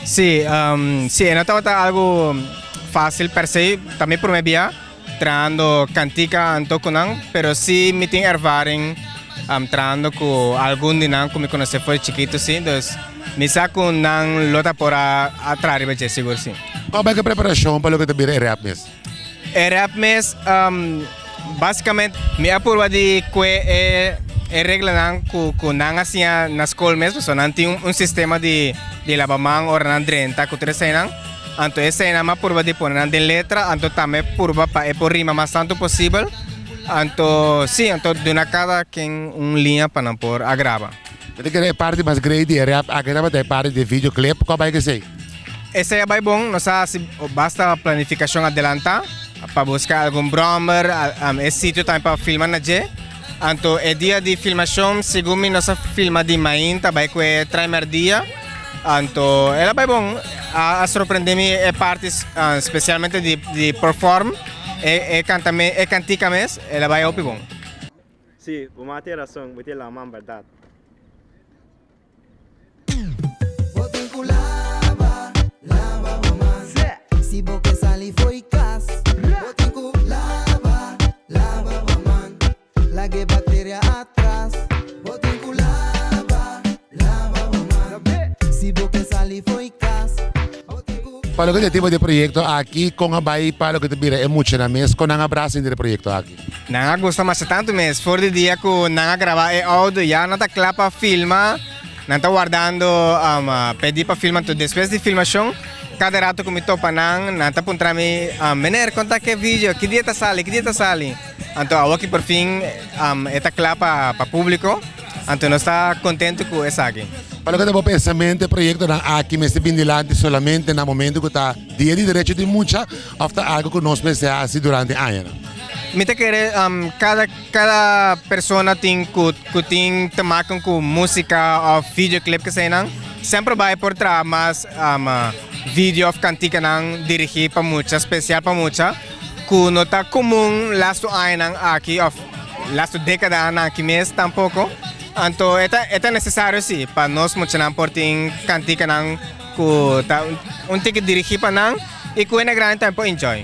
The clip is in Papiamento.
Sí, sí, e no tabata algu fásil per se, ta mi promé bia trahando kantika anto ku nan, pero sí mi tin ervaring trahando ku algun di nan ku mi konosé for di chikitu sí, dus mi sa ku nan lo ta por a traha riba dje sigur sí. Kòm bai ku e preparashon pa loke ta bira e rap mes? E rap mes, Básicamente mi a purba di kue e e reglanan ku ku nan a siña na skol mes pasobra nan tin un sistema di di laba man ora nan drenta ku tur eseinan. Anto eseinan mi a purba di pone nan den letra anto tambe purba pa e por rima mas tantu posibel. Anto si anto duna kada ken un liña pa nan por a graba. Mi ta kere e parti mas great di e rap aki tabata e parti di e video clip. Kua bai ku esei? Esei a bai bon, nos a hasi basta planifikashon adelantá pa buska algun bròmer, e sitio tambe pa filma na dje. Anto e dia di filmashon segun mi nos a filma di mainta bai ku e traimerdia. Anto el a bai bon, a sorprende mi e parti spesialmente di perform e e kantika mes, el a bai hopi bon. Sí, bo mama tin rason, bo tin laman bèrdat. Bo tin ku laba, laba bo man. Si bo ke sali fo'i kas. Bo tin ku laba, laba bo man. Laga e bakteria atras. Bo tin ku laba, laba bo man. Si bo ke sali fo'i kas. Bo tin ku. Pa loke ta e tipo di proyekto aki, kon a bai pa loke ta bira e muchanan mes? Kon nan a brasa henter e proyekto aki? Nan a gusta masha tantu mes. For di dia ku nan a graba e audio ya nan ta kla pa filma. Nan ta wardando p'e di pa filma. Anto despues di filmashon kada rato ku mi topa nan, nan ta puntra mi, Meneer, kon ta ke video? Ki dia ta sali? Ki dia ta sali? Anto awoki por fin e ta kla pa publiko. Anto nos ta kontentu ku esaki. Pa loke ta bo pensamentu e proyektonan aki mester bin dilanti solamente na momento ku ta Dia di Derecho di Mucha òf ta algu ku nos mester hasi durante añanan? Mi ta kere kada kada persona tin ku ku tin te maken ku músika òf videoclip keseinan semper bai por traha mas video òf kantikanan dirigí pa mucha spesial pa mucha ku no ta komun lastu añanan aki òf lastu dékadanan aki mes tampoko. Anto e ta e ta nesesario si pa nos muchanan por tin kantikanan ku ta un tiki dirigí pa nan i ku hende grandi tambe por enjoy.